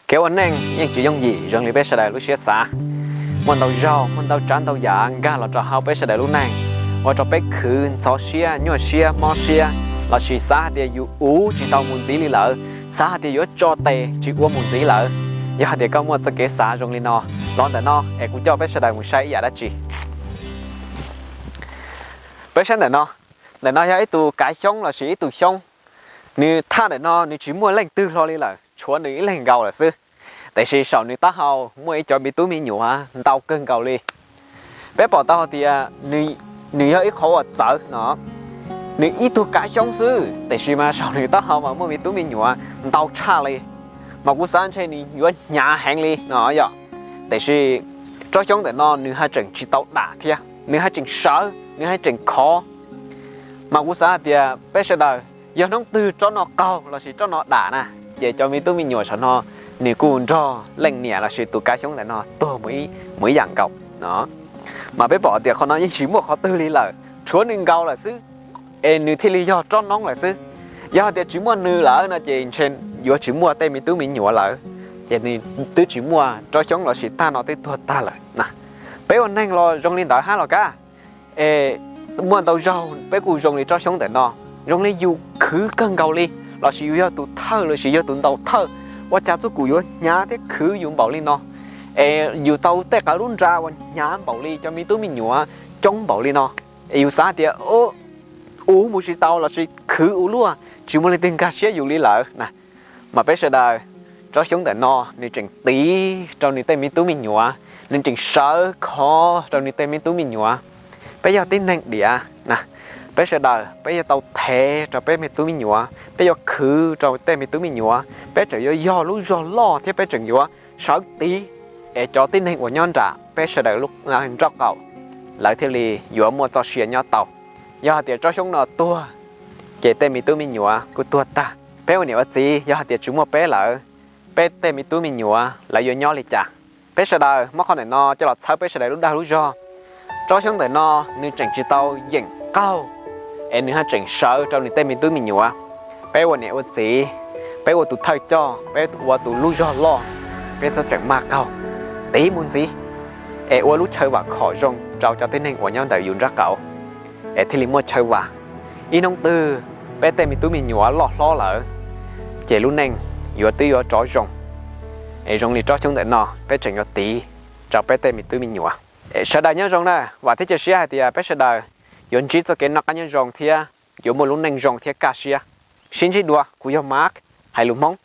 Kev ua neej yeej tsis yooj yim zoo li peb sawv daws lub siab xav. Muaj ntau zaug, muaj ntau tsav ntau yam nkag los rau hauv peb sawv daws lub neej, ua rau peb khwv, ntxhov siab, nyuaj siab, mob siab, lossis xav hais tias yus uv tsis tau mus ntxiv li lawm, xav hais tias yuav tso tes tsis ua mus ntxiv lawm. Yog hais tias koj muaj txoj kev xav zoo li no, los ntawm no es kuv coj peb sawv daws mus saib ib yam dab tsi. Peb saib ntawm no, ntawm no yog ib tug kav xyoob lossis ib tug xyoob. Nws thaj ntawm no nws tsis muaj leej twg hlo li lawm, tshuav nws ib leeg nkaus lawm xwb. Tiam sis saum nws taub hau muaj ib cov me tub me nyuam ntau kawg nkaus li. Peb pom tau hais tias nws yog ib qhov uas txawv no, nws ib tug kav xyoob xwb, tiam sis mas saum nws taub hau mas muaj me tub me nyuam ntau tshaj li. Mas kuv xav ntshe nws yuav hnyav heev li no yog. Tiam sis tsob xyoob ntawm no nws haj tseem tsis tau dam thiab, nws haj tseem sawv, nws haj tseem khov. Mas kuv xav hais tias peb sawv daws, yog hnub twg tsob no qaug lossis tsob no dam na, ces cov me tub me nyuam saum no nws kuj nrog leej niam lossis tus kav xyoob ntawm no tuag mus ib yam nkaus no. Mas peb pom tias qhov no yeej tsis muaj qhov twg li lawm, tshuav nws nkaus lawm xwb, es nws thiaj li yog tsob noob lawm xwb. Yog hais tias tsis muaj nws lawm no ces ntshe yuav tsis muaj tej me tub me nyuam lawm, ces nws twb tsis muaj tsob xyoob lossis tag no twb tuag tag lawm na. Peb ua neeg los zoo li ntawd hab los kaj. Es muaj ntau zaug peb kuj zoo li tsob xyoob ntawm no, zoo li yus khwv kawg nkaus li, lossis yus yog tus thawj lossis yog tus ntaus thawj, ua cas txuj kum yuav hnyav thiab khwv yus npaum li no, es yus tau tej qhov lub nra uas hnyav npaum li, cov me tub me nyuam coob npaum li no, es yus xav tias uv mus tsis tau lossis khwv ua luaj, tsis muaj leej twg nkag siab yus li lawm na. Mas peb sawv daws, tsob xyoob ntawm no nws tseem tiv rau nws tej me tub me nyuam, nws tseem sawv khov rau nws tej me tub me nyuam. Peb yog tib neeg diam na, peb sawv daws peb yuav tau thev rau peb me tub me nyuam, peb yuav khwv rau tej me tub me nyuam, peb tseem yuav yog lub zog loj thiab peb tseem yuav sawv tiv, es cov tib neeg uas nyob nram peb sawv daws lub nraub qaum, lawv thiaj li yuav muaj txoj sia nyob tau. Yog hais tias tsob xyoob no tuag, ces tej me tub me nyuam kuj tuag tag. Peb ua niam ua txiv, yog hais tias tsis muaj peb lawm, peb tej me tub me nyuam lawv yuav nyob li cas? Peb sawv daws muab qhov ntawm no coj los txhawb peb sawv daws lub dag lub zog. Tsob xyoob ntawm no nws tseem tsis tau yeem qaug, es nws haj tseem sawv rau nws tej me tub me nyuam. Peb ua niam ua txiv, peb ua tus thawj coj, peb ua tus lub zog loj, peb txhob tseem maj qaug, tiv mus ntxiv, es ua lub chaw vam khom zoo rau cov tib neeg uas nyob ntawm yus nraub qaum, es thiaj li muaj chaw vam. Ib hnub twg peb tej me tub me nyuam loj hlob lawm, ces lub neej yuav twb yuav rov zoo. Es zoo li tsob xyoob ntawm no peb tseem yuav tiv rau peb tej me tub me nyuam. Sawv daws nyob zoo na, vam thiab cia siab hais tias peb sawv daws yuav ntsib txoj kev noj qab nyob zoo thiab yuav muaj lub neej zoo thiab kaj siab. Sib ntsib dua, kuv yog Mark, hais lus Hmoob.